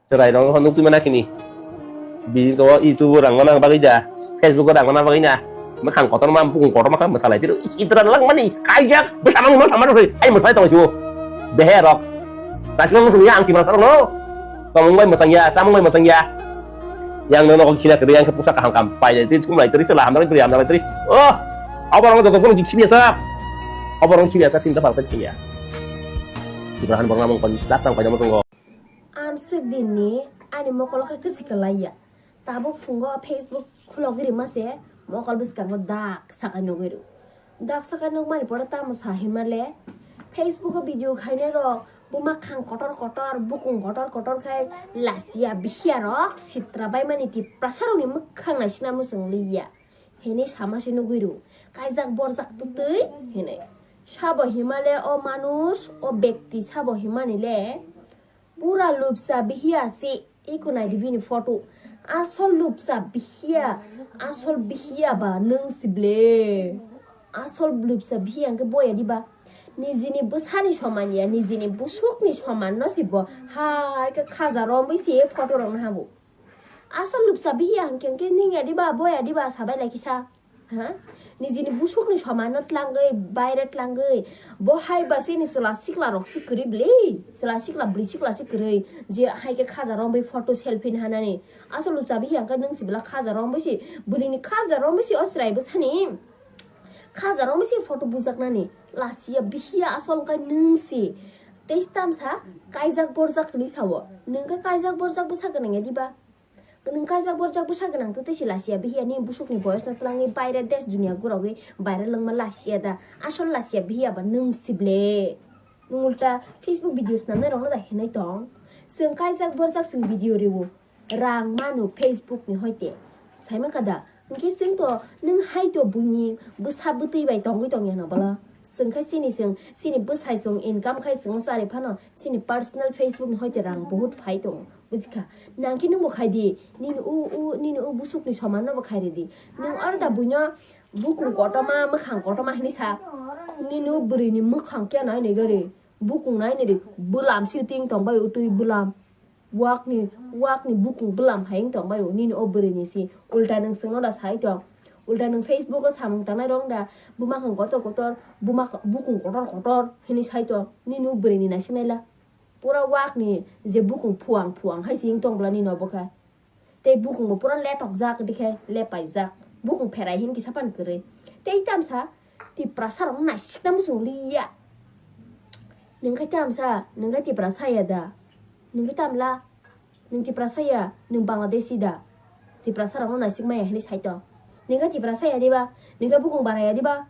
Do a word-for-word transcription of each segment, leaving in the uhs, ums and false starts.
Chwrai rok nukwi mana kini. Bini to YouTube rang mana bagwi da, Facebook rang mana bagwi na. Makhang kotor ma bukung kotor makhang masalai tiro. Itra lang mani kaijak bwsa mang mang sama roi. Ai masalai tong siwo. Behe rok. Nasing nang sung ya ang kimra sarong no. Kamung bai masang ya, samung bai masang ya. Yang no no khina kiri yang kepusa kaham kam. Pai de tum lai tiri sela ham lai tiri ham lai tiri. Oh. Abarang joto kono jik sibiasa. Abarang sibiasa sinta partai siya. Ibrahim bang namung kon latang pai namu tunggo. Amswk dinni ani mokolo khe kwswk khlaiya. Tabuk phungo Facebook khulogwi rima se mokol bwskango dak saka nugwi rw. Dak saka nukmani pore tamo sa hima le? Facebook o video khainai rok buma khang kotor kotor, bukung kotor kotor khai lasiya bihiya rok sitra bai mani Tiprasa rokni mwkhang naisina muchung liya. Hini sama se nugwi rw. Kaijak borjak twtwi hinwi. Sabo hima le o manush, o bekti sabo himani le? Pura lupsa bihiya si, iko nai di bini photo. Asol lupsa bihiya, asol bihiya ba nung si ble. Asol lupsa bihiya hwnkhe boya di ba. Nijini bwsani soman ya, nijini busukni soman no si bo. Hai khe khaja romwi si photo rok no habo. Asol lupsa bihiya hwnkhe hwnkhe nung ya di ba, boya di ba, sabai lai kisa. Ha? Nijini busukni somanno tlangwi, baire tlangwi. Bo hai ba chini chwla sikla rok si kwrwi bwlwi. Chwla sikla bwrwi sikla si kwrwi. Je hai khe khaja romwi photo selfie ni hanani. Asol lupsa bihiya hwnkhe nung si bwla khaja romwi si. Bwrwini khaja romwi si o chwrai bwsani. Khaja romwi si photo bujaknani. Lasiya bihiya asol hwnkhe nung si. Tei tamsa kaijak borjak hinwi sao. Nung khe kaijak borjak bwsa gwnang ya diba? Nwng kaijak borjak bwsa gwnang tei tei se lasiya bihiya ni busukni boyosno twlangwi baire desh duniya gurogwi baire lwngma lasiya da. Asol lasiya bihiya ba nwng si ble. Nwng ulta Facebook video swnamnai rokno da hinwi tong. Chwng kaijak borjak chwng video rwo. Rang manu Facebook ni hoite. Saimang kha da? Hwnkhe chwng to nwng hai to buini bwsa bwtwi bai tongwi tongya no bwla. Chwng khe chini chwng, chini bwsai chwng income khai chwng chari phano chini personal Facebook ni hoite rang bahut phai tongo. Bujikha, nang khe nwngbo khai di, nini o, o, nini o busukni somanno bo khai ridi. Nwng aro da buino bukung kotorma, mwkhang kotorma hinwi sa. Nini o bwrwini mwkhang khe nai nai gari, bukung nai nai ri, bwlam si ting tong bai o twi bwlam. Wakni, wakni bukung bwlam hai wng tong bai o nini o bwrwini si. Ulta nwng chwngno da sai tong. Ulta nwng Facebook o samung tangnai rok da, buma khang kotor kotor, buma kha-, bukung kotor kotor hinwi sai tong. Nini o bwrwini naisinai la. Pura wakni je bukung phuang phuang hai se wng tong bwla nini obo khe. Tei bukung bo pura letok jak, dikhe lepai jak. Bukung pherai hin kisa phan kwrwi. Tei tamsa Tiprasa rok naisikna muchung liya. Nwng khe tamsa, nwng khe Tiprasa ya da? Nwng khe tamla? Nwng Tiprasa ya, nwng Bangladeshi da? Tiprasa rokno naisik maya hinwi sai tong. Nwng khe Tiprasa ya diba? Nwng khe bukung bara ya diba?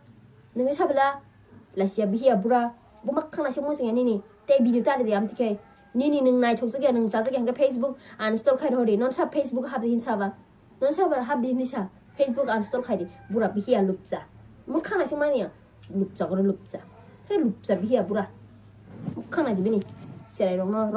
Nwng khe sabila? Lasiya bihiya bura. Buma khang naisik muchung ya nini. Tei video tari di amtwi khe. Nini nwng naithok jak ya, nwng chajak ya hwnkhe Facebook uninstall khai rw di. Non sa Facebook hap di hin saba. Non sa bar hap di hin sa. Facebook uninstall khai di. Bura bihiya lupcha. Buma khang naisik mani ya. Lupcha gore lupcha. He lupcha bihiya bura. Buma khang nai di bini. Cherai rokno.